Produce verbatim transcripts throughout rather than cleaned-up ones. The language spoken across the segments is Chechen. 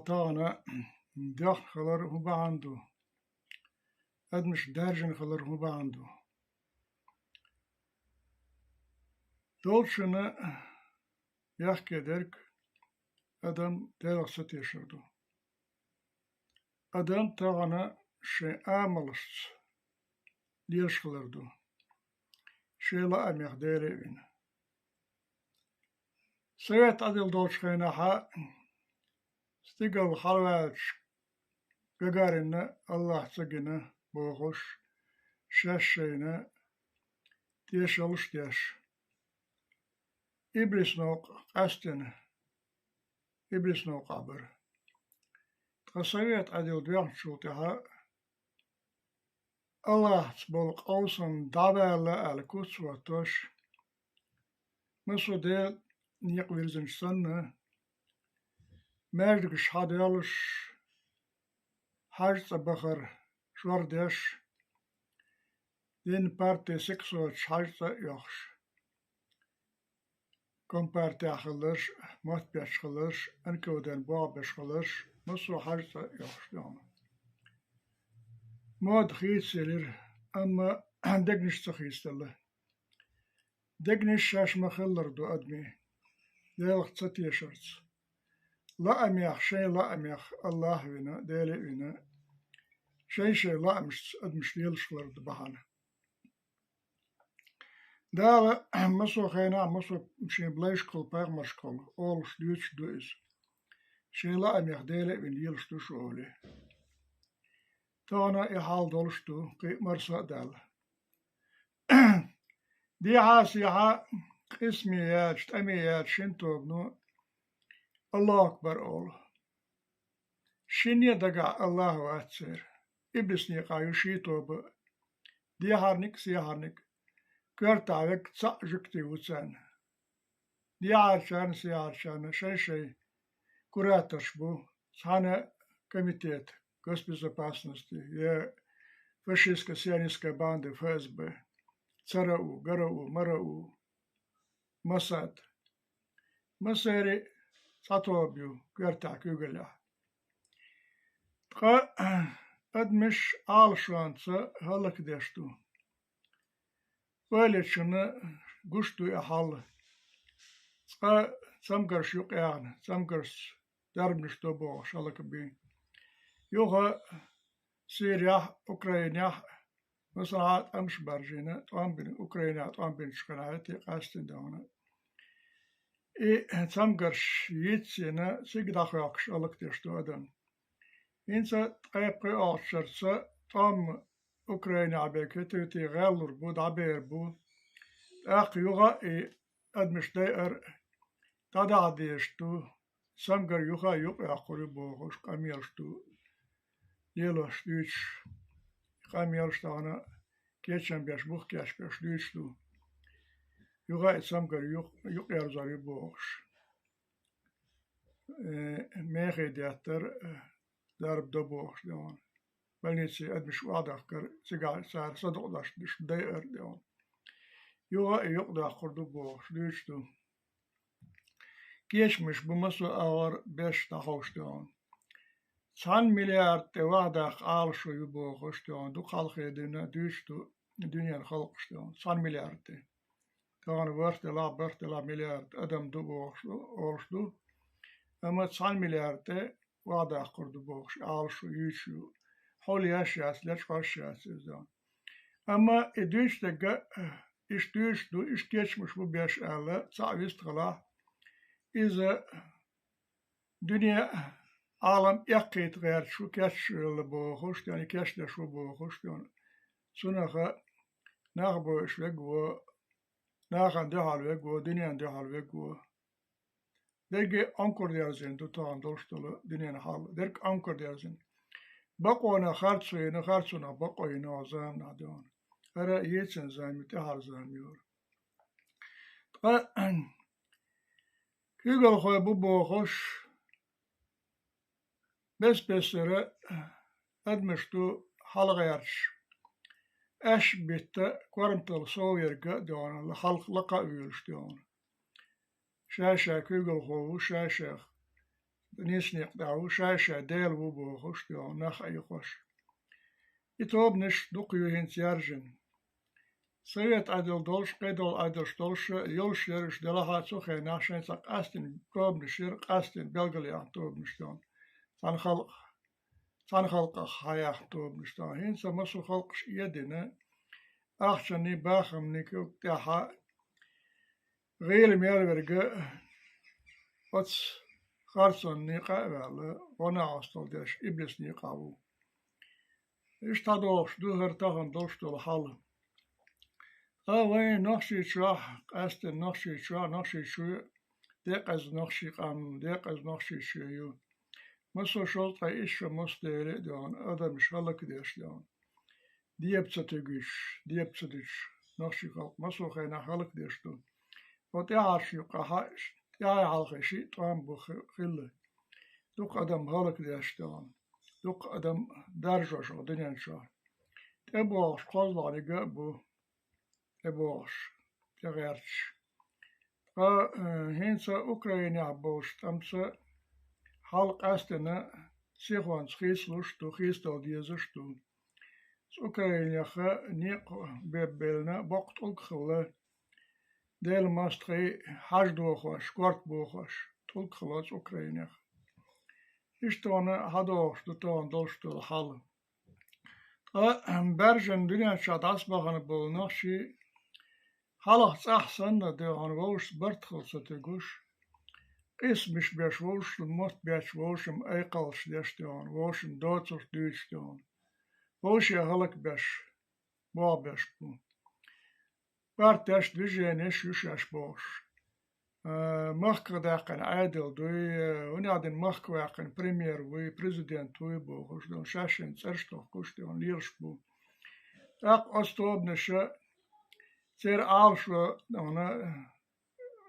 тахана дехна хилар хӀун бахьана ду? Адамаш даьржина хилар хӀун бахьана ду? Долчунна бехке дерг адам Делах ца тешар ду. Адам тахана шайн амалашца лелаш хилар ду, шен лаамех Деле а вина. Совет Ӏадил долчу хенахьа стигала хьалаваьлча, Гагаринна Аллахь ца гина бохуш, шаьш шайна тешаллаш деш, иблис новкъа къаьстина, иблис новкъахь бара. Ткъа Совет Ӏадил доьхначул тӀаьхьа Аллахьца болу къовсам дӀаваьлла аьлла куц а хӀоттош, массо а Делан некъ вирзинчу санна, маьждигаш хьадоьллуш, Хьаьжа цӀа бахар шор деш, дин, парти сиксочу Хьаьжа цӀа а йохуш, компартехь хилларш, мотт беш хилларш, эн ка дэ-н боху беш хилларш, массо а Хьаьжа цӀа а йохуш дуьхьал. Мода хийцаелира, амма дегнаш ца хийцаделла. Дегнаш шаьш ма-хиллара ду адамийн, Делах ца тешарца. Лаамех, шайн лаамех Аллахь а вина, Деле а вина, шайн-шайн лаамашца адамаш лелаш хилар ду бахьана. Дала массо а хенахь, массо а шен лайшкахула, пайхамаршкахула олуш, дуьйцуш ду иза. Шайн лаамех Деле а вина лелаш ду шу олий. Тахана и хьал долуш ду, кхин а марса а даьлла. Дехьа-сехьа къисаме яьлча, тӀаме яьлча шина тобано Аллаху акбар олу. Шинне а дагахь Аллахь вац церан. Иблис некъахь ю ши тоба а. Дехьарниг а, сехьарниг а. Коьртахь верг цхьаъ жуьгти ву царна. Дехьарчарна, сехьарчарна шай-шай кураторш бу, цхьана комитет госбезопасности я фашистско-сионистская банда, Ф С Б, Ц Р У, Г Р У, М Р У, Моссад. Массеран а цхьа тоба ю коьртахь куьйгаллехь. Ткъа адамаш Ӏалашонца хӀаллакдеш ду. Ойла йечунна гуш ду и хьал. Цкъа цамгарш юкъаяьхна, цамгаршца дарбанаш до бохуш хӀаллакбина. Юха Сирехь а, Украинехь а масала тӀамаш баржийна, тӀом бина, Украинехь тӀом бинчу хенахь хӀетте къаьстина дуьхьал. И цамгарш йицйина, цига дӀахоьхкуш хӀаллакдеш ду адам. ХӀинца ткъе пхоьалгӀачу шарца тӀом Украинехь бен кхетавитий гӀеллур бу, дӀабер бу. ТӀаккха юха а и адамаш дайар дӀадахьа дезаш ду, цамгар юха а юкъайоккхур ю бохуш къамелаш ду лелош, дуьйцуш. Къамелаш тахана кечам беш, бух кечбеш дуьйцуш ду. Юха а и цамгар юкъ-, юкъаерзор ю бохуш. Э, мехий деттар, э, дарба до бохуш дуьхьал. Больници адамаш охьадахкар, цигахь цара садукъдаш дайар дуьхьал. Юха а юкъадоккхур ду бохуш дуьйцуш ду. Кечамаш бу массо а агӀор беш дӀахьош дуьхьал. Цхьана миллиард тӀе охьадаккха Ӏалашо ю бохуш дуьхьал. Дукха хьалхе дина дуьйцуш ду дуьненан халкъаш дуьхьал. Цхьана миллиард тӀе. Тахана ворхӀ делахь, бархӀ делахь миллиард адам ду бохуш ду, олуш ду. Амма цхьана миллиард тӀе охьадаккхур ду бохуш, Ӏалашо юьйцуш ю. Хьул еш яц, лечкъош яц иза. Амма и дуьйцу дерг а, иштта дуьйцуш ду, иштта кечамаш бу беш аьлла, цхьаъ вистхилахь, иза дуьне, Ӏалам эккхийта гӀерташ ву, кечъелла бохуш, дуьне кечдеш ву бохуш, дуьне. Цунах нах бойуш вегго, нахана дуьхьал вегго, дуьненна дуьхьал вегго. Дерриге а Ӏункар дерзийна ду тахана долуш долу дуьненан хьал. Дерриг а Ӏункар дерзийна. Бакъонах харцо йина, харцонах бакъо йина оха заманахь дуьхьал. ХӀара йийцина зама ю, тӀаьхьара зама ю хӀара. Ткъа куьйгалхой бу бохуш, бес-бесара адамаш ду хьалагӀерташ, аьшпа битта корматалла сов ерг а дуьхьал, хьалха лакха а вуьйлуш дуьхьал. Шай-шай куьйгалхо ву, шай-шайх нийса некъа тӀехь ву, шай-шай Дела ву бохуш, тӀехь нах Ӏехош. И тобанаш дукха ю хӀинца яьржина. Совет Ӏедал долуш, кхидолу Ӏедалш долуш, йолуш яра уьш, делахь а цу хенахь шайн цхьа къаьстина тобанаш яра, къаьстина белгалъяьхна тобанаш тӀехь. Цхьана халкъ, цхьана халкъах хьаяьхна тобанаш тӀехь. ХӀинца массо а халкъаш а дина, ахчанний, бахамний тӀехь гӀийла мел верг оцу харцонан некъа а ваьлла, гӀо-накъосталла деш, иблисан некъахь ву. Иштта дохуш ду хӀара тахана долуш долу хьал. Ткъа вайн Нохчийчохь, къаьсттина Нохчийчохь, Нохчийчоь декъаза нохчийн къам, декъаза Нохчийчоь ю. Массо а шовзткъе исс шо мосдели а доьгӀна, адамаш хӀаллакдеш доьгӀна. Деба ца туьгуш, деба ца дуьтуш, нохчийн халкъ массо а хенахь хӀаллакдеш ду. Хьо тӀаьхьарчу юккъехь, тӀаьхьа хьалхе шиъ тӀом бу хи-, хилла. Дукха адам хӀаллакдеш доьгӀна. Дукха адам даржош оха дуьнен чохь. ТӀебогӀуш кхозлагӀниг а бу, тӀебогӀуш, тӀегӀерташ. Ткъа, э, хӀинца Украинехь болчу тӀамца хьал къаьсттина сихонца хийцалуш ду, хийцадала дезаш ду. Цу Украинеха некъ беббеллина боккха тӀулг хилла, Делан мостагӀий хьажа дохош, корта бохош, тӀулг хилла цу Украинех. Иштта тахана хьадогӀуш ду тахана долуш долу хьал. Ткъа баьржина дуьнен чохь дӀасабахана болу нохчий хьалха цӀахь санна, доьгӀна, вовшашца барт хила ца туьгуш, къийсамаш беш, вовшашна мотт бетташ, вовшашна айкхаллаш деш, доьгӀна, вовшашна доцурш дуьйцуш, доьгӀна, вовшех хӀаллакбеш, болх беш бу. Партеш, движенеш ю шаьш бохуш. Э, махках даьккхина Ӏедал дуй, э, хӀунда аьлла махка ваьккхина премьер вуй, президент вуй бохуш, дона шаьшшинна цӀераш тохкуш, дона лелаш бу. ТӀаккха оцу тобанаша церан Ӏалашо, дона,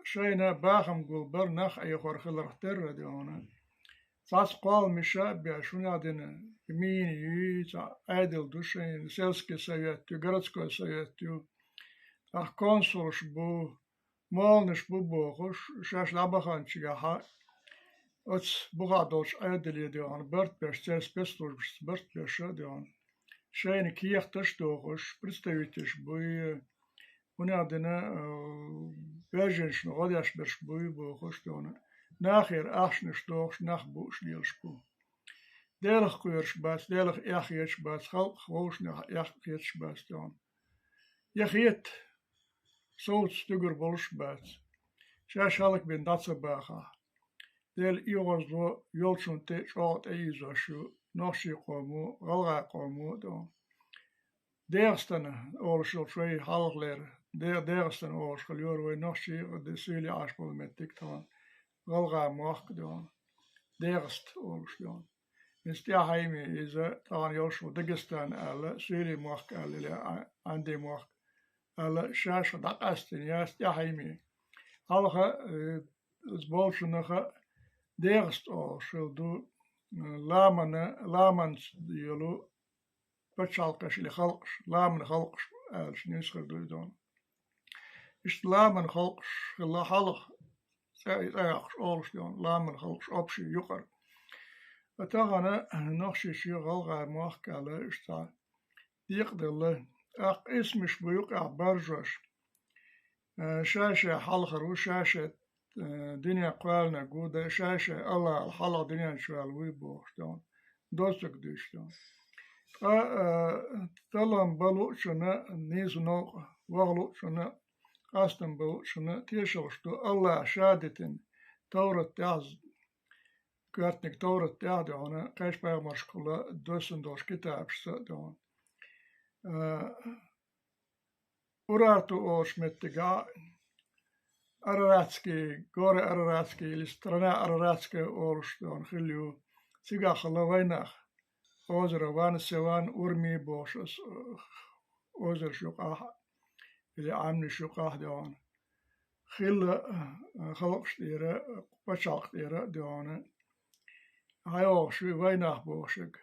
шайна бахам гулбар, нах Ӏехор хиларх терра, дона. Цхьацца кхолламаш а беш, хӀунда аьлла мина юй, цхьа Ӏедал ду шайна, сельский совет ю, городской совет ю. ТӀаккха консулш бу, молланаш бу бохуш, шаьш дӀабаханчигахьа, оцу бухахь долчу Ӏедале, доьгӀна, барт беш, церан спецслужбашца барт беш а, доьгӀна, шайна кехаташ а дохуш, представительш буй, хӀунда аьлла, э, беженашна гӀо деш берш буй бохуш, доьгӀна, нахера ахчанаш дохуш, нах бууш лелаш бу. Делах кхоьруш бац, Делах эхь хеташ бац, халкъах, вовшашнех эхь хеташ бац, доьгӀна. Я хета, совца стуьгур болуш бац. Шаьш хӀаллакбина дӀа ца бахахь, Делан оьгӀазло йолчунна тӀе чӀогӀа тӀеийзош ю нохчийн къомо, гӀалгӀайн къомо, доьгӀна. ДегӀастана олуш йолчу вай хьалхалера, Де-, ДегӀастана олуш хила йора вай нохчий, де-, суьйли Ӏаш болу меттиг тахана, гӀалгӀайн мохк, доьгӀна, ДегӀаст олуш, доьгӀна. Иза тӀаьхьа йиме, иза тахана йолуш ву Дагестан аьлла, суьйли мохк аьлла, или а-, Ӏанди мохк аьлла, шаьш дӀакъаьстина яц, тӀаьхьа йиме. Хьалха, э, иза болчунах ДегӀаст олуш хила ду, э, ламана, ламанца йолу пачхьалкхаш или халкъаш, ламан халкъаш аьлча нийса хир ду и, доьгӀна. Иштта ламан халкъаш хилла хьалха, цӀе, цӀе йоккхуш олуш, доьгӀна, ламан халкъаш общий юкъара. Ткъа тахана Нохчийчоь, гӀалгӀайн мохк аьлла, иштта декъаделла. ТӀаккха къийсамаш бу юкъахь баржош. Э, шай-шай хьалхар ву, шай-шай, э, дуьне кхоьллинарг ву, дай шай-шай АллахӀал хьалха дуьнен чу ваьлла вуй бохуш, доьгӀна, доцург дуьйцуш, доьгӀна. Ткъа, э, таллам бан луучунна, нийса новкъа ваха луучунна, къастам бан луучунна тешалш ду АллахӀа ша дитина Товрат тӀехь, коьртаниг Товрат тӀехь, доьгӀна, кхечу пайхамаршкахула доьссина долчу китабашца, доьгӀна. Э, Урарту олуш меттигахь, Араратский, горы Араратские или страна Араратская олуш, доьгӀна, хилла ю. Цигахь хилла вайнах. Озеро Ван Севан, Урми бохуш аса, э, озераш юкъахь, или Ӏаьмнаш юкъахь, доьгӀна. Хилла, э, халкъаш тӀера, пачхьалкх тӀера, доьгӀна. ХьайогӀуш вайнах бохушиг.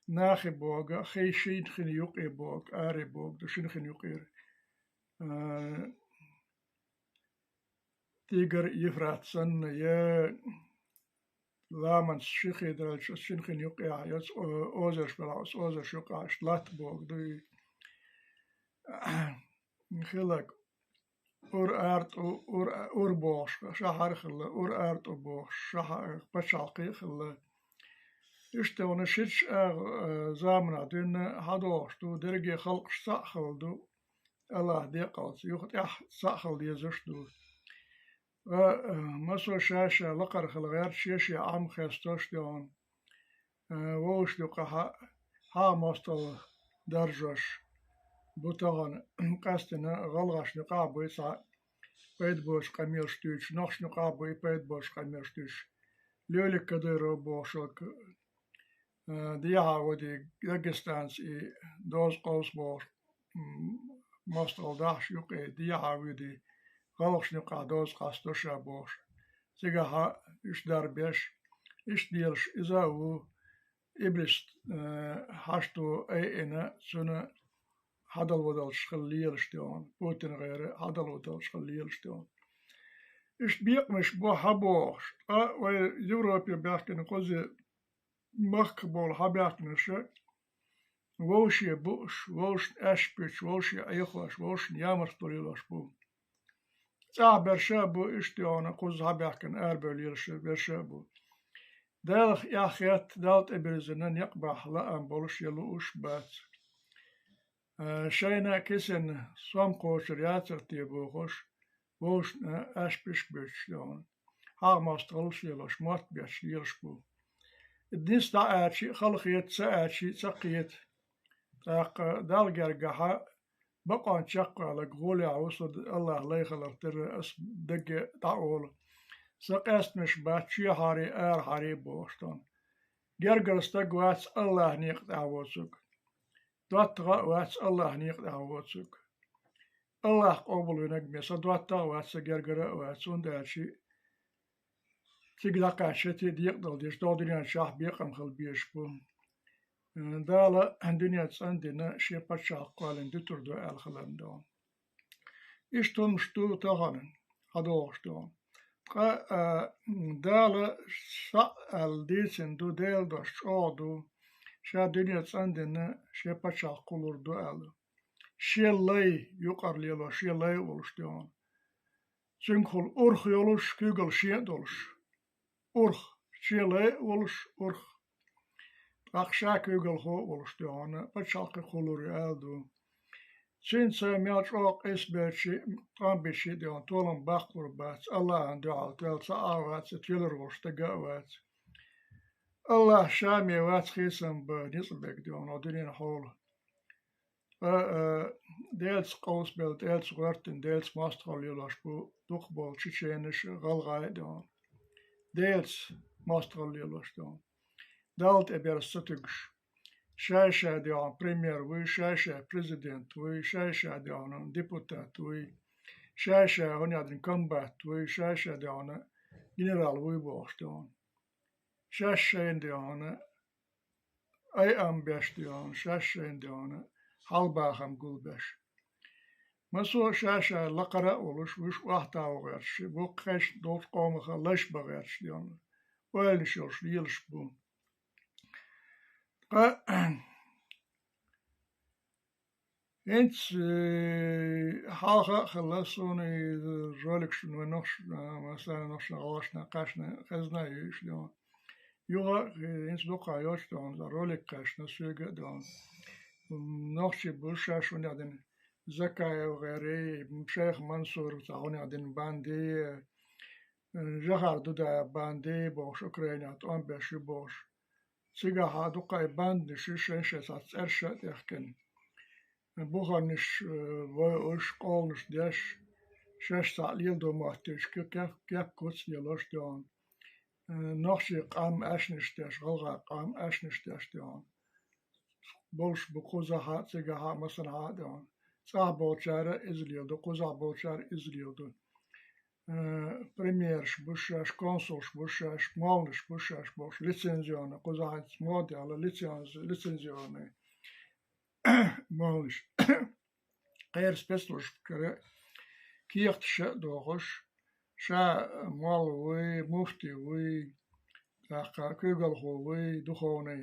Нахи бога, хи шина хин юкъе бога, ари бога, ду шина хин юкъера. Э, Тигр, Ефрат санна, я ламанца ши хи даралча, оцу шина хин юкъехь, оцу, о-, озарш белахь, оцу озарш юкъахь, иштта латта боху дуй. Хилларг, ур арту, ур, ур бохуш, шахьар а хилла, ур арту бохуш, шахьар, пачхьалкхе а хилла. Иштта вана ширчу агӀа, э, заманахь дуьйна хьадогӀуш ду, дерриге халкъаш цхьаъ хилла ду, Аллахь декъалца, юха тӀаьхьа цхьаъ хила дезаш ду. Ткъа, э, массо а ша-ша лакхара хила гӀерта, шен-шен Ӏам хестош дохьуна, э, вовшашна юкъахь хьагӀ мостагӀалла даржош бу тахана, къаьстина гӀалгӀашна юкъахь буй цхьа пайда боцу къамелаш дуьйцуш, нохчашна юкъахь буй пайда боцу къамелаш дуьйцуш. Лёлик Кадыров бохуш волу, э, дехьа вадий Дагестанца и доза къовса бохуш, м, мостагӀалла дахьаш юкъе дехьа вадий, гӀалгӀашна юкъахь доза къасто ша бохуш. Цигахь уьш дарбеш, иштта лелаш иза а ву, иблис, э, хьашто айина, цуьнан хьадалвадаллаш хила лелаш дохьуна, Путин гӀера хьадалвадаллаш хила лелаш дохьуна. Иштта бекъамаш бу хьабохуш, ткъа вай Европе баьхкина кхузе махках болу хьабаьхкинарш вовше бууш, вовшашна аьшпуьтуш, вовше Ӏехош, вовшашна ямартло лелош бу. ЦӀахь берш а бу, иштта йохьуна кхуза хьабаьхкина арабевлла лелаш берш а бу. Далах эхь хетта, Далла тӀебирзина некъ бахьа лаам болуш я лууш бац. Э, шайна кисана сом кхочур яцара те бохуш, вовшашна аьшпиш а буьтуш дохьуна. ХьагӀ мостагӀаллаш лелош, мотт бетташ лелаш бу. Ниса дӀа аьлча а, хала хета, ца аьлча а, ца кхета. ТӀаккха Далла гергахьа бакъонца чекхваьлларг гӀолехь ву со, Аллахь лай хиларх тера ас дагге дӀаолу. Сан къаьстамаш бац чоьхьарий, арахьарий бохуш тхуна. Гергара стаг вац Аллахь некъа тӀехь воцург. ДоттагӀа а вац Аллахь некъа тӀехь воцург. Аллахь къобалвинарг бен сан доттагӀа а вац, сан гергара а вац, хӀунда аьлча цига дӀакхаьчча, шен тӀе декъадала дезаш, догӀу дуьнен чохь бекъам хила безаш бу. Дала дуьне цӀандина, шен пачхьалкх кхоьллина дуьтур ду аьлла хиларна дохьуна. Иштта хӀумнаш ду тахана, хьадогӀуш дохьуна. Ткъа, а, Дала схьа аьлла дийцина ду, Делан дош чӀогӀа ду, ша дуьне цӀандина, шен пачхьалкх кхулур ду аьлла. Шен лай юкъара лелош, шен лай а волуш дохьуна. Цуьнгахула урх йолуш, куьйгалла шен а долуш. Урх, шен лай а волуш, урх. ТӀаккха ша куьйгалхо а волуш дохьуна, пачхьалкх кхулур ю аьлла ду. Цуьнца мел чӀогӀа къийсабелча, тӀом беча дохьуна, толам баккхалур бац, Аллахьан дуьхьал тоьлла цхьа а вац, и тоьлур волуш стага а вац. Аллахь ша ме вац хийцам бан ницкъ берг дохьуна, дуьненан хьолах. Ткъа, а, Делаца къовсабелла, Делаца гӀоьртина, Делаца мостагӀалла лелош бу дукхахболу чеченаш а, гӀалгӀай а дохьуна. Делаца мостагӀалла лелош дохьуна. Далла тӀе берза ца туьгуш. Шай-шай дохьуна премьер вуй, шай-шай президент вуй, шай-шай дохьуна депутат вуй, шай-шай хӀунда аьлла комбат вуй, шай-шай дохьуна генерал вуй бохуш дохьуна. Шаьш шайна дохьуна айам беш дохьуна, шаьш шайна дохьуна хьалабахам гулбеш. Массо а ша-ша лакхара а волуш, вуьш охьатаӀо гӀерташ, бу кхечу долчу къомах лайш бан гӀерташ дохьуна, ойланаш йолуш лелаш бу. Ткъа хӀинца, э, хьалха а хилла, суна и роликаш вайн нохчашна, масала, нохчашна, гӀалгӀашна кхаьчна хезна а ю уьш дохьуна. Юха, э, хӀинца дукха йоцу дохьуна, ролик кхаьчна соьга а дохьуна. Нохчий бу шаьш хӀунда аьлла Закаев гӀерий, шайх Мансур цхьа хӀунда аьлла банди, э, Жохар Дудаев банди бохуш, Украинехь тӀом беш ю бохуш. Цигахь дукха и бандаш шайн-шайн цхьацца цӀераш а тӀехкина. Бухарнаш, э, войуш, къоланаш деш, шаьш цхьаъ леладо моттуьйтуш, кеп-, кеп-, кеп-куц лелош дохьуна. Э, нохчий къам аьшнаш деш, гӀалгӀай къам аьшнаш деш дохьуна. Болуш бу кхузахь а, цигахь а, массанхьа а дохьуна. ЦӀахь болчара иза леладо, кхузахь болчара иза леладо. Э, премьерш бу шаьш, консулш бу шаьш, молланаш бу шаьш бохуш, лицензионный, кхузахь хӀинца мода яьлла лиценз-, лицензионный молланаш. Кхеран спецслужбашкара кехаташ а дохуш, ша молла вуй, муфти вуй, тӀаккха куьйгалхо вуй, духовный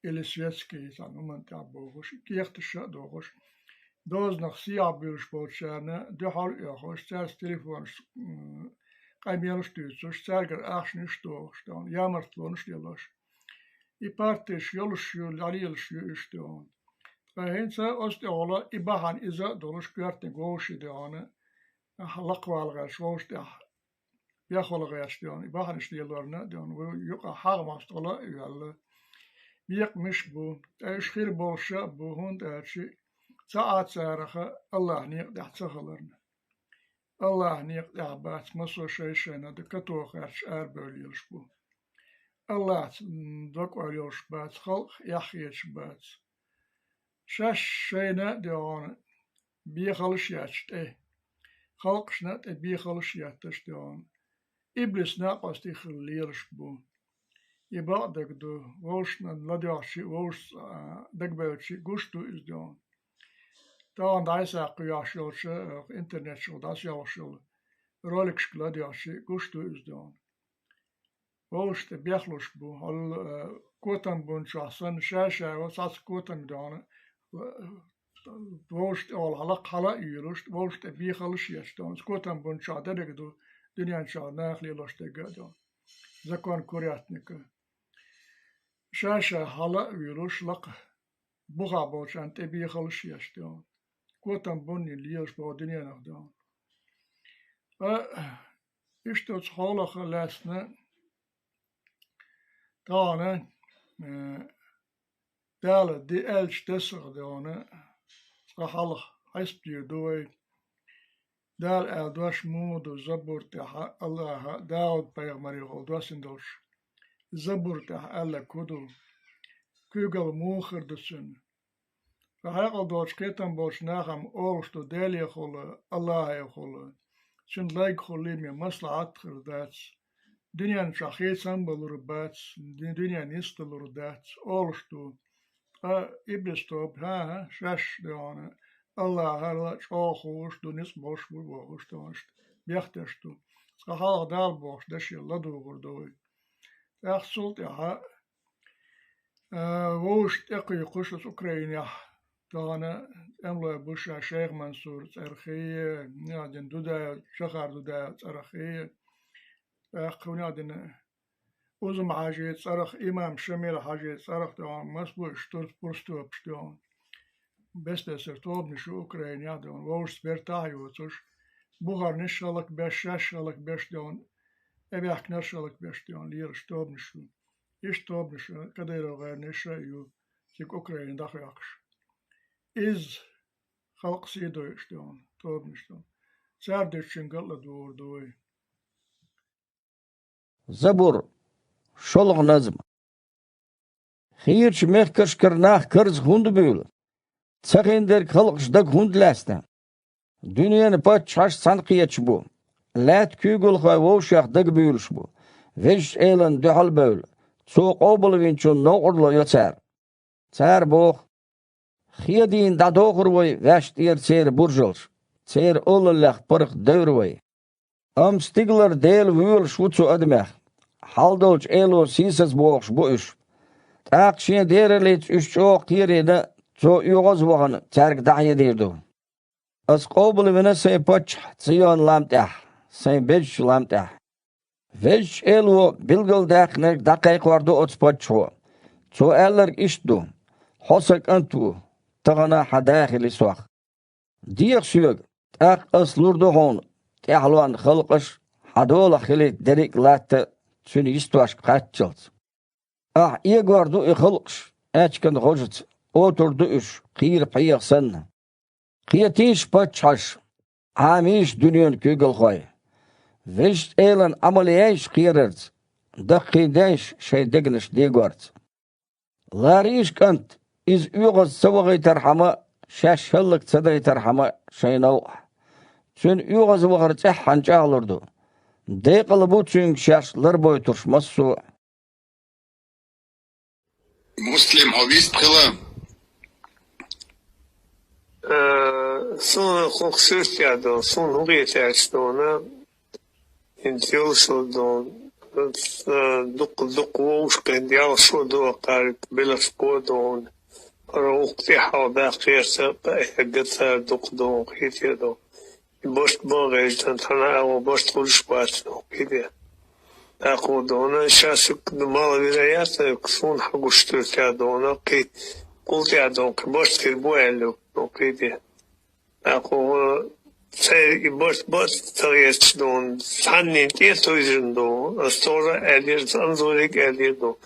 или светский, цхьана хӀуманна тӀехь бохуш, кехаташ а дохуш, дозанах сехьа буьйлуш болчарна дуьхьал а оьхуш, цаьрца телефонаш, м, къамелаш дуьйцуш, цаьргара ахчанаш а дохуш, тӀаккха ямартлонаш а лелош. И партеш йолуш ю, дӀалелаш ю уьш, тӀаккха. Ткъа хӀинца оцу тӀехула и бахьана иза а долуш, коьртаниг вовшийн, тӀаккха, лакхавала гӀерташ вовшашна тӀехь бехвала гӀерташ, тӀаккха, и бахьанаш лелорна, тӀаккха, вай юкъахь хьагӀ мостагӀалла а йоьлла. Бекъамаш а бу, ткъа уьш хир болуш а бу, хӀунда аьлча цхьа а царах АллахӀан некъа тӀехь ца хиларна. АллахӀан некъа тӀехь бац, массо а шай-шайна дан катоха гӀерташ арабевлла лелаш бу. АллахӀца, м, докъойла йолуш бац, халкъах эхь хеташ бац. Шаьш шайна а, тӀаккха, бехалш етташ тӀе, халкъашна а тӀе бехалш етташ, тӀаккха, иблис накъостий хила лелаш бу. И бакъдерг ду, вовшашна ладоьгӀча а, вовшашца, а, дагабевлча а гуш ду иза, тӀаккха. Тахана дӀасаккха йолуш йолчу, а, интернет чухула дӀасайоьлхуш йолу роликашка ладоьгӀча а гуш ду иза, тӀаккха. Вовшашна тӀе бехлуш бу, хьал, а, котам бун чохь санна, ша-ша вац, цхьацца котам доьгӀна, а, вовшашна тӀехула хьала-, хьала а юьйлуш, вовшашна тӀе бехалш етташ, тӀаккха. Котам бун чохь дерриг а ду, дуьнен чохь наха лелош дерг а, тӀаккха. Закон курятника. Ша-ша хьала а вуьйлуш, лакха бухахь болчарна тӀе бехалш етташ, тӀаккха. Котам бун йина лелаш боху дуьненах, тӀаккха. Ткъа иштта оцу хьолах лаьцна тахана, э, Дала де аьллачу десах, тӀаккха, цкъа хьалха хьесап дийр ду вай. Дала аьлла дош муха ду Забур тӀехь АллахӀа Дауд-пайхамарехула доссийна долуш? Забур тӀехь аьлларг хӀун ду? Куьйгалла муха хир ду цуьнан? Ткъа хьекъал долчу, кхетам болчу наха-м олуш ду Делехула, АллахӀехула, цуьнан лайгахула-м маслахьат а хир дац, дуьнен чохь хийцам а балур бац, ди-, дуьне нисдалур дац, олуш ду. Ткъа иблис тоба, хӀан-хӀа, шаьш, тӀаккха, АллахӀал чӀогӀа хууш ду, ницкъ болуш бу бохуш, тахана иштта бехдеш ду. Цкъа хьалха Дала бохучу дешел ладугӀур ду вай. ТӀаккха цул тӀаьхьа, а, вовшашна тӀекхуьйхуш оцу Украинехь, тахана тӀемалой бу ша Шайх Мансур цӀарахий, нигӀдина Дудаев, Шахар Дудаев цӀарахий, тӀаккха нигӀдина Узум-Хьажи цӀарах, имам Шамил-Хьажи цӀарах, тӀаккха, мас бу уьш, тур-, пурстопаш, тӀаккха. Бес-бесара тобанаш ю Украинехь, тӀаккха, вовшашца бертахь а йоцуш, бухарнаш а хӀаллакбеш, шаьш а хӀаллакбеш, тӀаккха, тӀебаьхкинарш а хӀаллакбеш, тӀаккха, лелаш тобанаш ю. Иштта тобанаш Кадыров-гӀернаш а ю цига Украине дӀахоьхкуш. Иза халкъ сий дойуш, тӀаккха, тобанаш, тӀаккха. Цара дуьйцучуьнга а ладугӀур ду вай. Забур, шолгӀа назма. Хийрачу мехкашкара нах карза хӀунда буьйлу? Ца хиндерг халкъаш дага хӀунда лаьцна? Дуьненан паччахьаш цхьаьна кхеташ бу. Лаьтта куьйгалхой вовшех дагабуьйлуш бу. Везачу Элана дуьхьал а бевлла, Цо къобалвинчунна новкъарло йо цара. Цара боху: «Хедийна дӀадохур вай ваьшна тӀера церан буржалш, церан олаллех паргӀат девр вай». Амма стигалара Дела воьлуш ву цу адамех, хьалдолчу Эло сийсазбохуш бу уьш. ТӀаккха Шен дераллица уьш чӀогӀа кхерийна, Цо оьгӀазвахана цаьрга дӀахьедийр ду. Ас къобалвина Сайн паччахь Цийон лам тӀехь, Сайн безачу лам тӀехь. Везачу Эло билгалдаьккхинарг дӀакхайкхор ду оцу паччахьо. Цо аьлларг иштта ду: «Хьо Сан кӀант ву, тахана хьан да хили Сох. Деха Соьга, тӀаккха Ас лур ду хьуна тӀаьхьалонна халкъаш, хьан долахь хилийта дерриг а латта цуьнан йистошка кхаччалц». Ахь эгор ду и халкъаш аьчкан гӀожаца, отур ду уьш, кхийра пхьегӀа санна. Кхетийша, паччахьаш, Ӏамийша, дуьненан куьйгалхой. Везачу Элана Ӏамал яйша кхерарца, даккхийдайша шайн дегнаш дегорца. Ларийша, кӀант, иза оьгӀаз ца вахийтархьама, шаьш хӀаллак ца дайтархьама шайн новкъахь. Цуьнан оьгӀазвахар цӀеххьана чӀагӀлур ду. Декъала бу цуьнга шаьш ларбойтурш массо а. Муслим, хьо вист хила? Э, суна хӀокху суьртехь долу, суна хӀун хетаьрча долу, хӀинца йолуш долу, Дукха, дукха вовшахкхийтта, ялх шо дохкарг, белхаш бо дона. Пара гӀуллакх тӀехьа даккха гӀерта, тӀа а хьегга цар дукха дона, кхетаде дона. И башха бан гӀертан, тхьана агӀо башха хуьлуш бац дона, кхетаде. ТӀаккха дона, шаьш маловероятно, суна хьагуш туьртя дона, кхы кхул тӀехь дона, кхы башха хир бу аьлла, кхетаде. ТӀаккха церан и башха бац ца гӀерташ дона, цхьаннен тӀе а тойжина дона, ас тхьовра аьллера, ас Анзорига аьллера дона.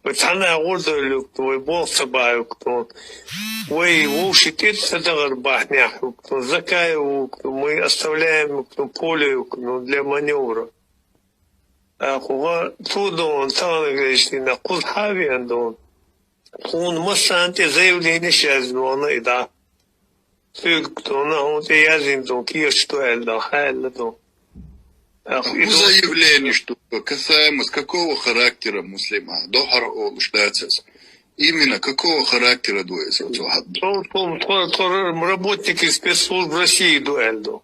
Вай цхьана гӀур дойла юкъ дона, вай болх ца бахь юкъ дона. Вай вовшийн тӀе ца дахар бахьанехь юкъ дона, Закаев юкъ дона, мы оставляем юкъ дона, поле юкъ дона для маневра. ТӀаккха цо дона, тахана грешнина, кхуза хьа а веана дона. Тхуна массарна тӀе заявленеш яздина вахана и дӀа. Соьга дона, хьуна тӀе яздина дона, кехаташ ду аьлла дона, хьа аьлла дона. ТӀаккха и ХӀун дона заявленеш ду, касаемо какого характера, Муслим, а? Дохьара олуш дац аса. Именно какого характера ду иза, оцо хьа-? Тхо, тхо, тхо, тхо работники спецслужб России ду аьлла дона.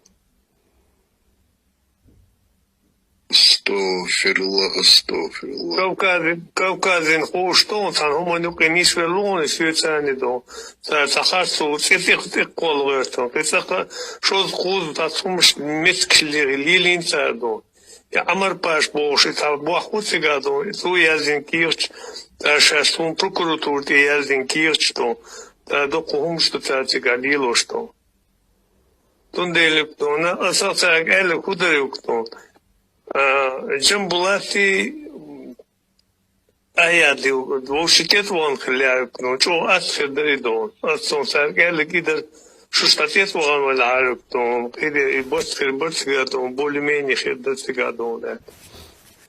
Астагфирулла, астагфирулла. Кавказе, Кавказе хууш тхуна, цхьана хӀуманна юкъе нисвелла ву, и соьца царна дона. Цара цхьа харцо, цӀе тӀе, тӀе кхолла гӀертан. Кхин цӀаккха шозза-кхузза цхьацца хӀумаш, меттигаш лелийна цара дона. И Ӏамар-паш бохуш, и цхьа бохь ву цигахь дона, и цо яздина кехаташ, цара шаьш суна прокуратура тӀе яздина кехаташ дона. Цара дуккха хӀумаш ду цара цигахь лелош дона. Цундела юкъ дона, аса цаьрга аьлла, хӀун дара юкъ дона. А, Джамбулати, а, яд юкъ, вовшийн тӀе а вахана хилла юкъ дона, чӀогӀа атта хир дара и дона. Аса цунна цаьрга аьлла, кӀидар, шу ша тӀе а вахана валахьара юкъ дона, кхетаде, и барт хир бара цигахь дона, более-менее хир дара цигахь дона.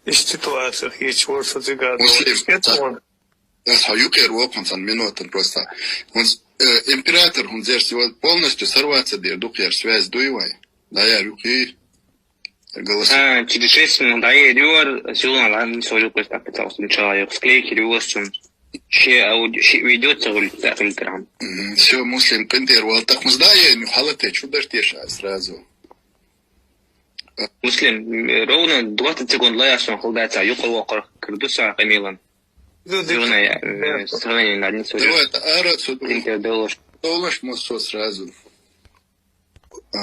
Иштта ситуаци хеташ вара со цигахь дона. Муслим, тӀе а вахана. Ас хьо юкъера воккхун цхьана минута просто. ХӀунз, э, император хӀунзерс его полностью сорваться дер дукхера связь дуй вай? Да, я юкъе. Голосуй. А, через шесть минут, да, я Эдуард, Зюлан, ладно, свою просто так пытался, сначала я склейки, Риостон. Ще ауди-, ще видео ца гуль-, ца гуль-, прям. Мгм. Всё, Муслим, къинтӀера вал. Так, муз да я, ну, халате, чу даш теша сразу. Муслим, м, ровно двадцать секунд лаясун халдайца, юкъа вокъар, кирдуса, Камилан. Зюна, э, сравнение на одни. Давай, это ара, цу Принтер доллар. Доллар, мы всё сразу. А,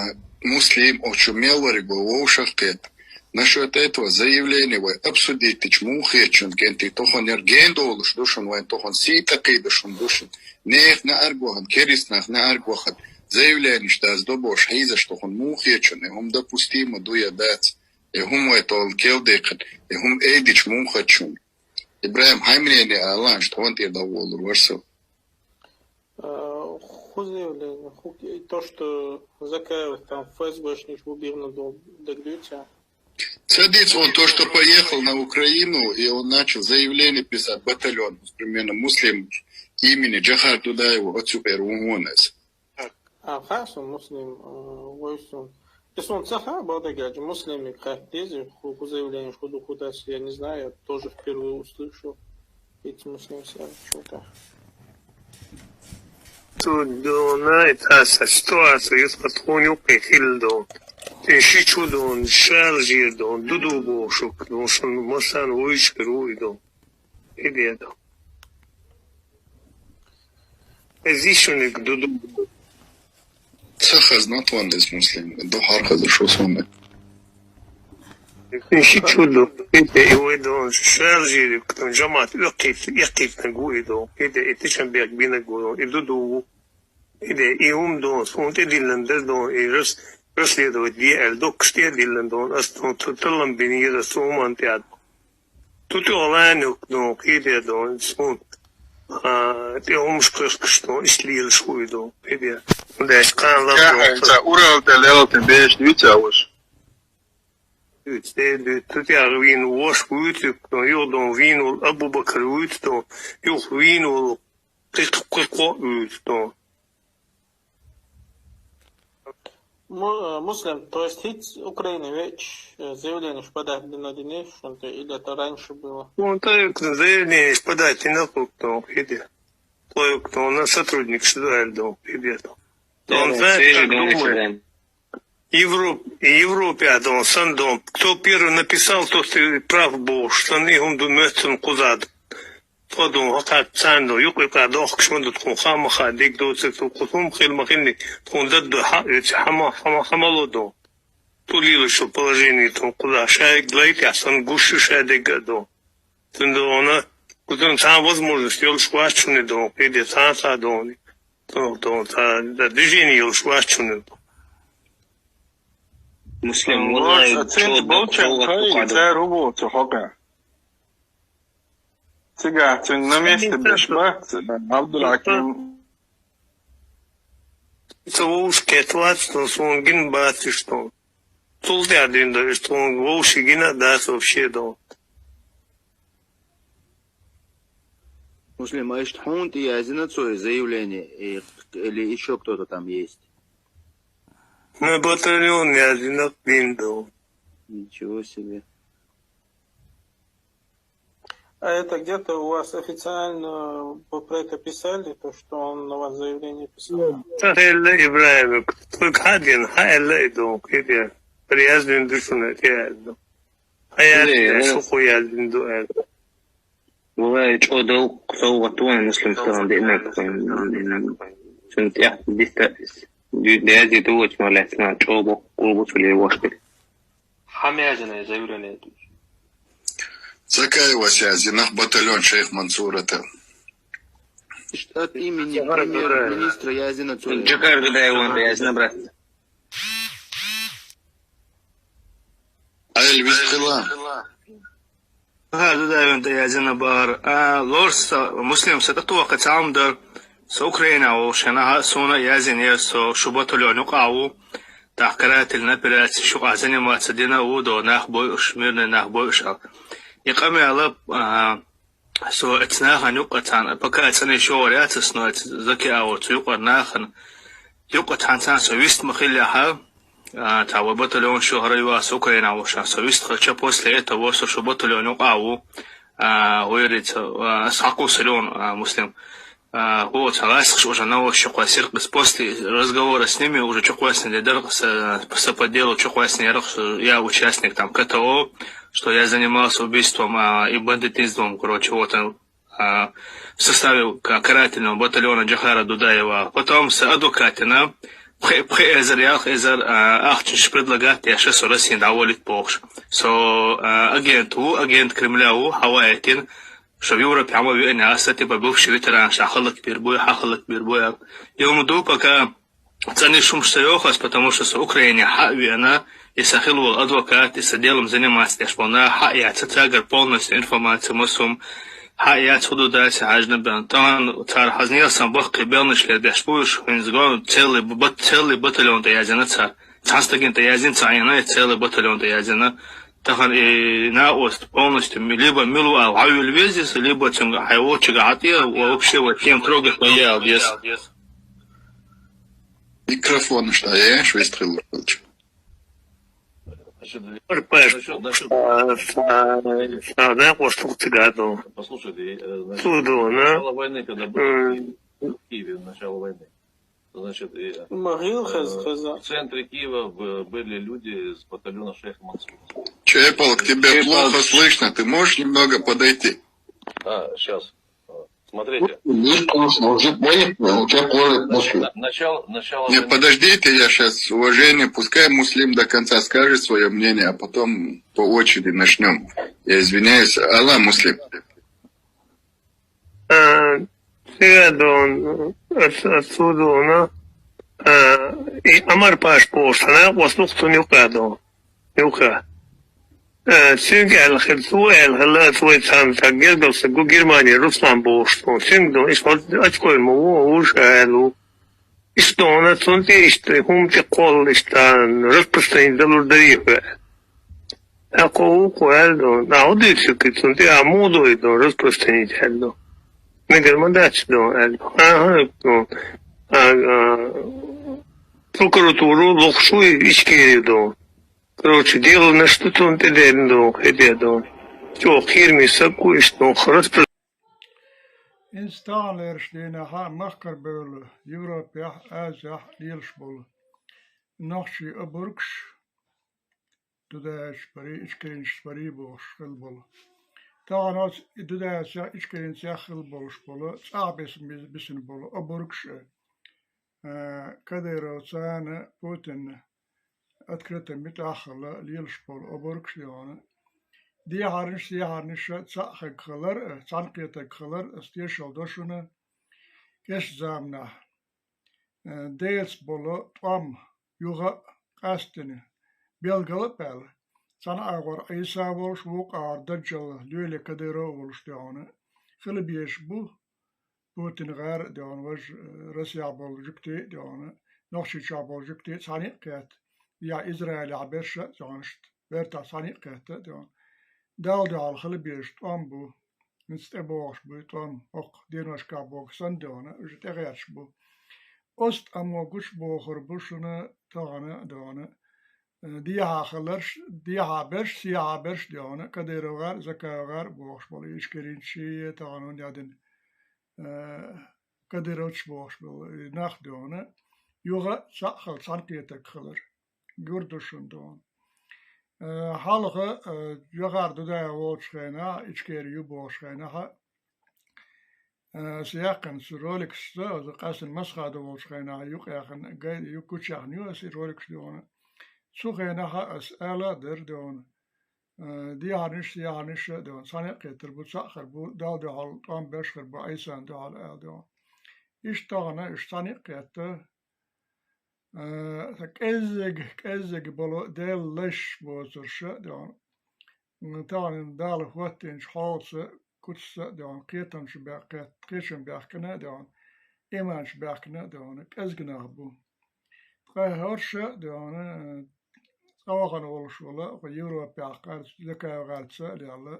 Муслим, очу мелвариг вай вовшах кхет. Насчёт этого заявления вай обсудить тич муха хетачун кенти тохон яр ген долуш душун вайн тохон сий такхий душун душун. Нех на аргвахан, керис нах на аргвахан. Заявление что аз добош хьийзаш тохон муха хетачун, и хум допустимо дуя дац. И хум вай тол кел декхат, и хум эйдич муха хетачун. Ибрахим, хьайн мнение алан, что он тебе доволу, варсу. А, ху заявление, ху ки-, то, что Закаев там ФСБшник убил на дом, догадывается? Садится он то, что поехал на Украину, и он начал заявление писать, батальон, примерно, Муслим имени Джахар Дудаева, отсюда Румунес. А, хасу Муслим, э, войсу. Если он цаха, балдагадж, Муслим, как дези, ху, ху заявление, ху ду, ху дас, я не знаю, я тоже впервые услышал. Итмусин сар чука. Цу дона и таса ситуация юс патхун юкъе хилла дон. Те ши чу дон, шаржир дон, дуду бошук, дон шун масан вуйш круй дон. Идея дон. Эзишуник дуду. Ца хазна тон эс Муслим, до хар хаза шо сонда. Иши чудо, иде и вой дон шаржири, кто жамат, икит, икит на гу и дон, иде и тишан бег бина гу, и дуду, иде и ум дон, сунт и дилан дер дон, и рас, расследовать ди эл док, что дилан дон, ас тон, ту талам бини, и рас уман тяд. Тут и оланюк дон, иде дон, сунт. А, те умш кышкыш дон, ислил шуй дон, иде. Даш кан лам дон. Ца урал да лел тем беш, дюця уж. Дюц, де, дюц, тут я вин вош вуйцик дон, юх дон винул, Абу Бакр вуйц дон, юх винул, кык, кык ко вуйц дон. Му-, э, Муслим, то есть хит Украины ведь, э, заявление ж подать на дней, что-то, или это раньше было? Ну, то есть заявление ж подать и на круг дон, иде. То есть, ну, на сотрудник что дал дон, иде. Он знает, как думает. Европ-, Европе а дон, сан дон. Кто первый написал, тот и прав бохуш, сан и хӀума ду моьттан кхуза дон. Тхо дон, хӀокхаьрца царна дон, юкъ-юкъа дохкуш ма ду тхуна, ха ма ха, дерг доцург тхуна, кху хӀума хила ма хилли, тхуна дад ду хьа, оьцу хьама, хьама, хьама ло дон. Тулила шу положение тхуна кхуза, шайг лайтехь сан гуш ю шай дегга а дон. Цундела вана, кхуза цхьа возможность йолуш вац шуна дон, кхиде цхьа а цхьа дон. Дон, дон, цхьа, да, движение йолуш вац шуна дон. Муслим, валлахӀи, оценка чӀогӀа болчарна дакъа пай, хьокъехь. Цара хӀун боху цу хьокъехь? Цигахь цуьнга на месте беш бац, Абдулхьаким. Ца вовшах кхетта вац, но суна гина бац иштта. Цул тӀаьхьа дина ду, иштта хӀума вовший гина а дац вообще дон. Муслим, а иштта хьуна тӀе яздина цо и заявление, и, или ещё кто-то там есть? На батальон яздина дина дон. Ничего себе. А это где-то у вас официально вы про это писали, то, что он на вас заявление писал? Ца хилла Ибрахим, кхуьга хьадина, хьаэлла и дон, кхиде. Яздина ду шуна, тӀе яздина. Хьаяздина, шуна яздина ду аьлла. ВаллахӀи, чӀогӀа доккха совгӀат ву вайн Муслим стагана деънарг. Цуьнан тӀехь дита, ду-, деза ду вачу ма лаьцна, чӀогӀа боккха гур бу цу левошкара. Хьан яздина и заявление? Закаевас яздина, батальон шайх Мансурата. От имени премьер-министра яздина цо. Джакар Дудаеван яздина, брат. Айлвис хила. Ха, Дудаеван тӀе яздина бахара. А, лорса, Муслим, са тӀатохка цхьа хӀума дар. Со Украина волуш хенахь, суна а яздинера, со шу батальон юкъахь ву. ТӀаккха карательная операция юкъахь заниматься дина а ву, до нах бойуш, мирный нах бойуш аьлла. И къамел а, а, со эцу нахана юкъа царна, пока цӀанъеш йогӀур яц ас, но эцу Закаевас цу юкъара нахана, юкъа цхьана царна со вист ма хиллехьа, а, цхьа вай батальон шу хӀара юьйцу Украина волуш, со вист хилча, после этого со шу батальон юкъахь ву, а, вайрица, а, ас хьакхуссур ю, а, Муслим. А, хӀо, цхьа гӀаскхаш уже новости чукхоьссира, после разговора с ними уже чукхоьссина де дара, са, са по делу чукхоьссина яра, что я участник там К Т О, что я занимался убийством, а, и бандитизмом, короче, вот он, а, в составе ка-, карательного батальона Джохара Дудаева. Потом са адвокатана пхи-, пхи эзар, ялх эзар, а, ахчанаш предлагать деш, со Россия дӀаволийта бохуш. Со, а, агент ву, агент Кремля ву, хьаваийтина, шо в Европе хьан ма веана, аса типа бывший ветеран, ша хӀаллакбийр бу, хьан хӀаллакбийр бу, аьлла. И хӀума ду, пока цӀанъеш хӀумаш ца йоху ас, потому что со Украине хьа а веана, и сан хилла волу адвокат, и сан делом заниматься деш болу нах хьа а яц, цаьргара полностью информация, массо а хьа а яц, хӀун ду дац, хьажна бен. Тахана цара хьазнел сан баккхий белнаш лер беш бу уьш, хӀинца гон целый бат-, целый батальон тӀе яздина цара. Цхьана стагана тӀе яздина ца Ӏийна, и целый батальон тӀе яздина. Тахана и накъост полностью ми-, либо мила ву аьлла хьавуьлла веза, либо цуьнга хьайн вочуьнга хьатӀе, вообще вот тем трогать ма е аьлла деза. Микрофон ишта еш вистхила хилча. Значит, Арпаш, насчёт, насчёт, а, а, а, да, послушайте, гаду. Послушайте, э, значит, Судона. Начало войны, когда были, м, в Киеве, начало войны. Значит, и, э, Могил хаз-, хаза. В центре Киева б-, были люди из батальона шейха Мансура. Чепал, к тебе плохо слышно. Ты можешь немного подойти? А, щас. Смотрите. Слышно, уже поехали, у тебя плохо слышно. На-, начало, начало Нет, войны. Подождите, я щас, уважение, пускай Муслим до конца скажет своё мнение, а потом по очереди начнём. Я извиняюсь. Алло, Муслим. А, Сирадон, ат-, отсюда она, а, и Амар Паш Пошана, вас нукту нюкадо, нюка. А, цуьнга аьлла хила, цо аьлла хила, цо вай цхьана цхьа гергал са гу Германия, Руслан бохуш, цо цуьнга дон, иш хӀорд очкой ма ву, уж аьлла ву. Иштта вана, цунна тӀе иштта хӀума тӀе кхолла, иштта распространить далур дарий хьоьга. ТӀаккха вукхо аьлла ду, нагӀа дуьйцург цунна тӀе, а муха ду и ду, распространить аьлла ду. Мегар ма дац ду, аьлла ду. ХӀан-хӀа, ду. А, а, прокуратуру лохуш ву и Ичкери ду. Короче, деланаш ду цунна тӀе дерна ду, хӀедер ду. ЧӀогӀа кхераме саг ву, иштта ду, распро- ХӀинца таханлерчу дийнахьа махкара бевлла Европехь, Азехь лелаш болу Нохчий обургаш, Дудаевича барий, Ичкеринча барий бохуш хилла болу. Тахана оцу и Дудаевича, Ичкеринчех хилла болуш болу цӀахь бис-, бисина болу обургаш а, Кадыровца а, Путинна открыто муьтӀахь а хилла лелаш болу обургаш а дуьйна. Дехьарнаш, сехьарнаш а цхьаъ хилар а, цхьаьнакхетарг хилар а, ас тешалла до шуна, кечу заманахь, э, Делаца болу тӀом юха а къаьстина, билггал а баьлла, цхьана агӀор Ӏийса волуш, вукху агӀор Даджал, лоьле Кадыров а волуш дуьйна, хила безаш бу Путин гӀар а дуьйна, важа, э, Россехь болу жуьгтий а дуьйна, Нохчийчохь болу жуьгтий а цхьаьна а кхетта, я Израилехь берш а дуьйна, иштта бертахь цхьаьна а кхетта а дуьйна. Далла дуьхьал хила безаш тӀом бу, хӀинца тӀебогӀуш бу и тӀом, хӀокху деношкахь бохург санна дуьйна, уьш тӀегӀерташ бу. Оцу тӀамо гучубохур бу шуна тахана а дуьйна, э, дехьа хиларш, дехьа берш, сехьа берш а дуьйна, Кадыров гӀар а, Закаев гӀар а бохуш болу, Ичкеринчий а тахана хӀунда яздина, э, Кадыровцаш бохуш болу и нах а дуьйна, юха а цхьаъ хилла, цхьаьнакхетарг хилар. Гур ду шуна дуьйна. Э, хьалха, э, Джохар Дудаев волчу хенахь, Ичкери ю бохучу хенахь а, э, аса яьккхина цу роликашца, аса къаьстина Масхадов волчу хенахь юкъаяьккхина, гай-, ю-, гучуяьккхина ю аса и роликаш дуьйна. Цу хенахь а аса ала а дара дуьйна. Э, дехьарнаш, сехьарнаш а дуьйна, цхьаьна а кхетар бу, цхьаъ хир бу, Далла дуьхьал тӀом беш хир бу, Ӏийсан дуьхьал ала дуьйна. Иштта тахана уьш цхьаьна а кхетта, э, сан кӀеззиг, кӀеззиг болу Делан лайш боцурш а дуьйна. М, тахана Дала хӀоттийначу хьолаца, куцаца а дуьйна, кхетамаш баьккхи-, кхетам баьхкина а дуьйна, иманаш баьхкина а дуьйна, кӀезиг нах бу. Ткъа хӀорш а дуьйна, э, цӀа вахана волуш волу, хӀо Европехь гӀарца, Закаев гӀарца а лелла,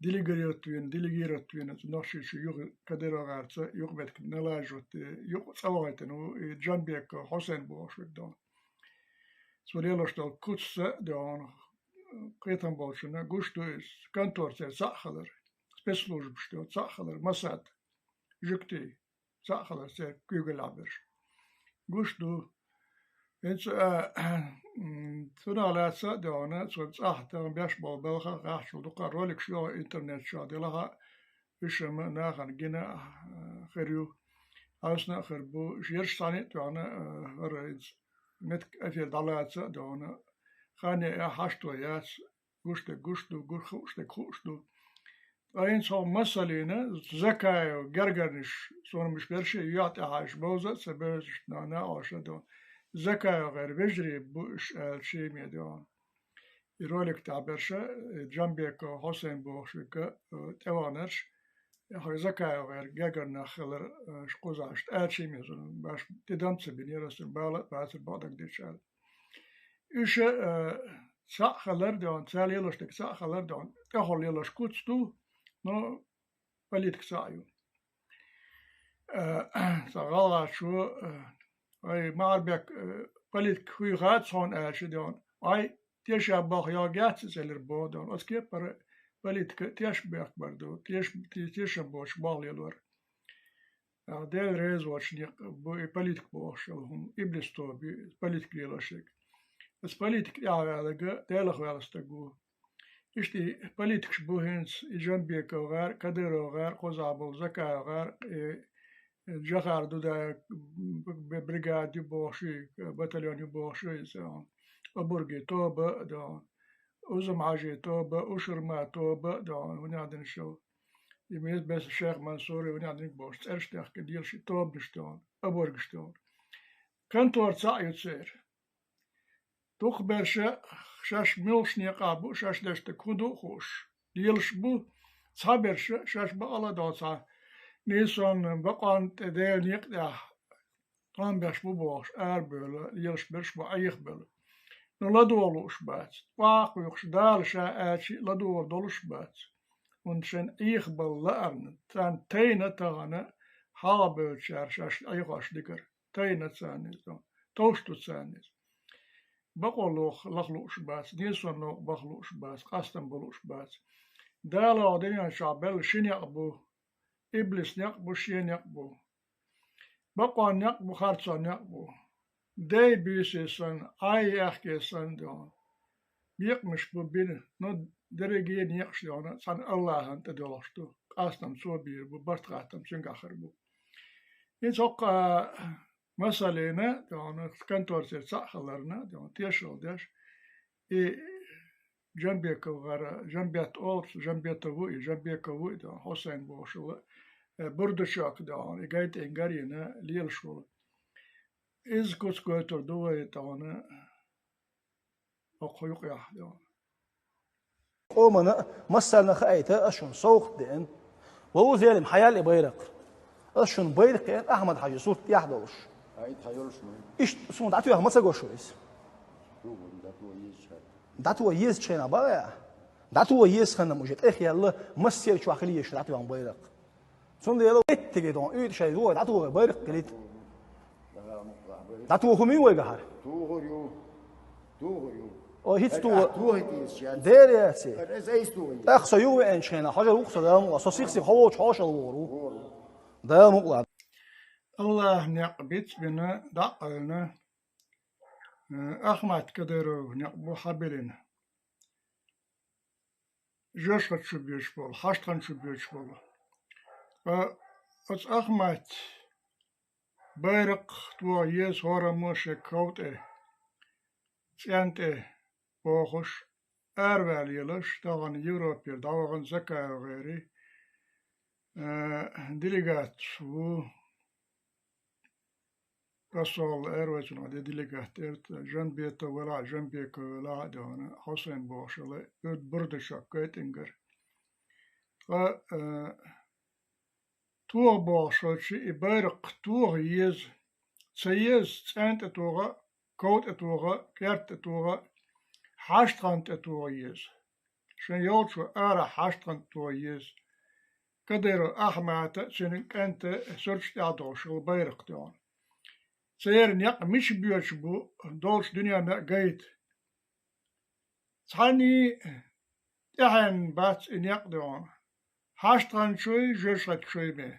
делегировать вина, делегировать вина, цу Нохчийчу юха Кадыров гӀарца юкъаметтиг налаживать де, юкъа цӀа вахийтина ву и Джамбеков Хьусайн бохуш верг дуьйна. Цо лелош долу куцаца а дуьйна, кхетам болчунна гуш ду иза, контора церан цхьаъ хилар, спецслужбаш дуьйна цхьаъ хилар, Масад, жуьгтий, цхьаъ хилар церан куьйгаллехь берш. Гуш ду. ХӀинца, а, м, цунах лаьцна а дуьйна, цо цӀахь тахана беш болу балхах а, гӀаьхчул дукха роликаш йогӀу интернет чохь, делахь а, уьш-м нахана гина а, хир ю. Хьаьвсина а хир бу, уьш ерш цхьаьна а дуьйна, а, хӀара хӀинца меттиг эфир дӀалаца а дуьйна, хан яа хьашт яц, гуш дерг гуш ду, гуш хууш дерг хууш ду. Ткъа хӀинца хӀокху масаллина Закаев гергарнаш, суна уьш берш а юьхь тӀехь а, уьш бовза а ца бевзаш, нана а Ӏоша а дуьйна, Закаев гӀайра вежарий бу уьш аьлла шеме дуьйна. И ролик тӀехь берш а, и Джамбеков Хьусайн бохуш верг а, э, тӀеваханарш, хьо Закаев гӀайра гергара нах хилар, э, кхузахь аьлла шеме суна, баш тидам а ца бинера, ас цуьнан бала а бацара, бакъдерг дийцича аьлла. Уьш, э, цхьаъ хилар дуьйна, цара лелош дерг цхьаъ хилар дуьйна, тӀехула лелош куц ду, но политика цхьаъ ю. Э, сан гӀалгӀачо, э, ай, Махьарбек, э, политика хуьйхац хьуна аьлча дуьйна, ай, тешам боху йогӀу яц иза элира боху дуьйна. Оцу кепара политика тешам бехк бар ду, теш-, те-, тешам боцуш болх лелор. А, Дела реза воцуш некъ бу и политика бохуш йолу хӀума, иблис тоба ю, политика лелош ерг. Аса политика тӀехь а ваьлларг Делах ваьлла стаг ву. Иштта и политикаш бу хӀинца и Джамбеков гӀар, Кадыров гӀар, кхузахь болу Закаев гӀар, и Джохар Дудаев б-, бригада ю бохуш, батальон ю бохуш, иза, обургий тоба а дуьйна, Узум-Хьаьжий тоба, Ушурма тоба а дуьйна, хӀунда аьлла шо. И меза беса Шех Мансури, хӀунда аьлла бохуш, цӀераш тӀехкина лелаш и тобанаш дуьйна, обургаш дуьйна. Контора цхьаъ ю церан. Дукхахберш шаьш муьлхачу некъахь бу, шаьш деш дерг хӀун ду а хууш, лелаш бу. Цхьаберш шаьш бакъалла а долу цхьа нийсонан бакъонна тӀе Делан некъа тӀехь тӀом беш бу бохуш, арабевлла, лелаш берш бу Ӏехабевлла. Ну, ладогӀа лууш бац. ТӀаккха кхойкхуш Дала ша аьлча а ладогӀар долуш бац. ХӀунда шайна Ӏехабала лаарна, царна тайна тахана хьалхабевллачара шаьш Ӏехош дигара. Тайна царна иза, товш ду царна иза. Бакъо лох-, лаха лууш бац, нийсонан новкъа баха лууш бац, къастам бо лууш бац. Дала оха дуьнен чохь белла ши некъ бу, иблис некъ бу, шен некъ бу. Бакъонан некъ бу, харцонан некъ бу. дай буьйса санна, Ӏай яхке санна, дохьа. Бекъамаш бу бина, ну, дерриге некъаш, дохьа, цхьана АллахӀан тӀе доьлхуш ду. Къастам цо бийр бу, барт-хаттам цуьнгахь хир бу. ХӀинца хӀокху масалина, дохьа, конторца цхьаъ хиларна, дохьа, тешал деш, и Жамбеков гӀара, Жамбет олуш, Жамбетов ву и, Жамбеков ву и, дохьа, Хьусайн бохуш волу, э, Бурдачок, дохьа, и гайтӀин гар а йина лелаш волу. Иза куц гойтур ду вай, дохьа, хӀокху юкъехь, дохьа. Къомана массарна хаийта, ас шуна совгӀат деана. Ва ву зелим, хьаяьлла и байракх. Ас шуна байракх кхиъна Ахьмад-Хьаьжин сурт тӀехь долуш. Иштта суна дӀатоьхна ма ца го шу иза. ДӀатоха езачу хенахь бакъ а. ДӀатоха еза ханна уже тӀехъяьлла, массеран чохь хила еза шу дӀатоьхна байракх. Цундела меттиге дохьа уьйтӀа шайн юххе дӀатохий байракх хилийта. ДӀатоха хӀума ю вайгахьара? Тухур ю. Тухур ю. О, хӀинца тухур. Тухур ю. Дера яций? ТӀаккха со юха веанчу хенахь, хьожа ву-кх со, Дала мукъ лахь, со сих-сиха хьо волчу хьошалла вогӀур ву. Дала мукъ лахь. АллахӀа некъ бицбина, дӀа а Ӏевлина, э, Ахмат Кадыров некъ бу хьабиллина. Жоьжахати чу боьдуш болу, Хьаштхана чу боьдуш болу. Ткъа оцу Ахмат байракх тоха еза хӀораммо шен ков тӀе, цӀен тӀе бохуш, араваьлла елаш, тахана Европера дӀавахана Закаев гӀерий, э, делегат ву. Посол эр вай цунах де делегат эр, Жамбетов велахь а, Жамбеков велахь а, дохьа, Хьусайн бохуш волу, Бур-, Бурдачок гайтӀин гар. Ткъа, э, тоха бохуш волчу и байракх тоха еза, ца еза, цӀен тӀе тоха, ков тӀе тоха, керта тӀе тоха, Хьаштхана тӀе тоха еза. Шайн йолчу арахь Хьаштхана тоха еза. Кадыров Ахьмата, цуьнан кӀанта сурташ тӀехь долуш йолу байракх, дохьа. Церан некъ мича боьдуш бу, долчу дуьненна а гайта. Цхьанний тӀаьхьенна бац и некъ, дохьа, Хьаштхана чуй, Жоьжахати чуй бен.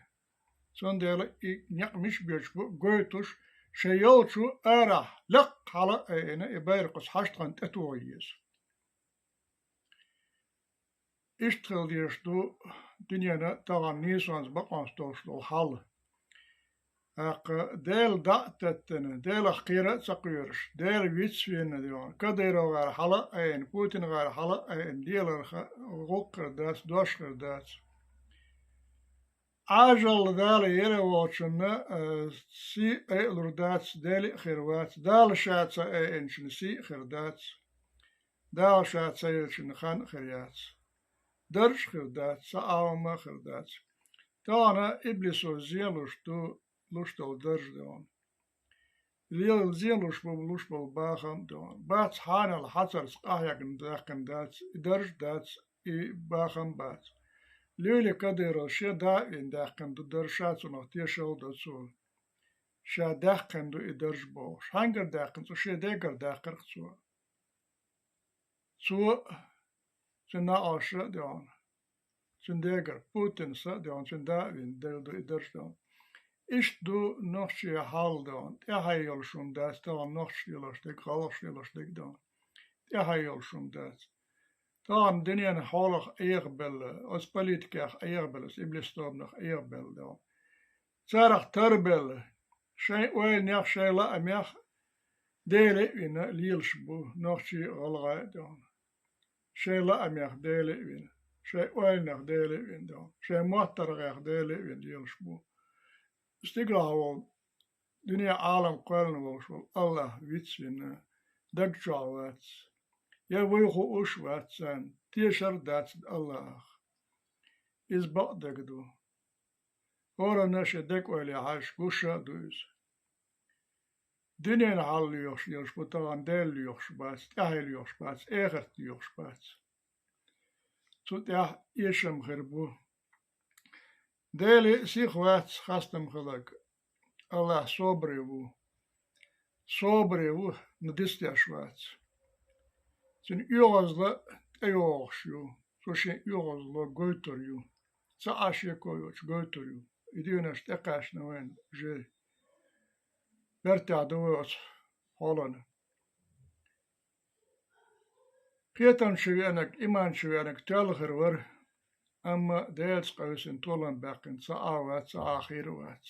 Цундела и некъ мича боьдуш бу гойтуш, шайн йолчу арахь лаккха хьала а айина, и байракх оцу Хьаштхана тӀе тоха еза. Иштта хила дезаш ду дуьненан тахана нийсонца бакъонца долуш долу хьал. ТӀаккха Дела дӀа а теттина, Делах кхера а ца кхоьруш, Дела вицвина, дохьа, Кадыровгара хьала а айина, ПутингӀара хьала а айина, леларх гӀуллакх хир дац, дош хир дац. Ӏажалла Дала елла волчунна, э, сий айалур дац, Дела а хир вац, Дала Ша ца айинчунна сий а хир дац, Дала Ша ца еллачунна хан а хир яц. Дарж а хир дац, цхьа Ӏамма а хир дац. Тахана иблисо зен луш ду, луш долу дарж, дохьа. Лела зен луш бу, луш болу бахам а, дохьа. Бац хьанал хьацарца къахьегна даьккхина дац, и дарж а дац, и бахам а бац. Луьйли Кадыров шен да а вина даьккхина ду дарж, ша цунах тешал а до цо. Ша даьккхина ду и дарж бохуш. Хьаьнгара даьккхина цо? Шен дегара даьккхира-кх цо. Цо, цуьнан накъосташа а, дохьа, цуьнан дегара, Путинас а, дохьа, цуьнан да а вина делла ду и дарж, дохьа. Иштта ду нохчийн хьал, дохьа. ТӀаьхье йолуш хӀума дац, тахана нохчаша лелош дерг, гӀалгӀаша лелош дерг, дохьа. ТӀаьхье йолуш хӀума дац. Тахана дуьненан хьолах Ӏехабелла, оцу политикех Ӏехабелла, оцу иблис тобанах Ӏехабелла, дохьа. Царах тарбелла, шайн ойланех, шайн лаамех Дела а вина лелаш бу нохчий а, гӀалгӀай а, дохьа. Шайн лаамех Дела а вина, шайн ойланех Дела а вина, дохьа. Шайн моттаргӀех Дела а вина лелаш бу. Стигалахь волу, дуьне, Ӏалам кхоьллина волуш волу АллахӀ вицвина, даг чохь вац, я вуй хууш вац царна, тешар а дац АллахӀах. Иза бакъдерг ду. ХӀоранна шен деган ойле хьаьжча, гуш а ду иза. Дуьненан хьал лоьхуш лелаш бу тахана, Дела лоьхуш бац, тӀаьхье лоьхуш бац, эхарт лоьхуш бац. Цу тӀехь эшам хир бу. Дела сиха вац хастам хиларг. АллахӀ собаре ву. Собаре ву, но дицдеш вац. Цуьнан оьгӀазло тӀейогӀуш ю. Цо шен оьгӀазло гойтур ю. Цхьа а шеко йоцуш гойтур ю. И дегӀанаш тӀекхаьчна вайна уже. Бертахь ду вай оцу кхоллана. Кхетам чу веанарг, иман чу веанарг тоьлла хир вара, амма Делаца къевсина толам баьккхина цхьа а вац, цхьа а хир а вац.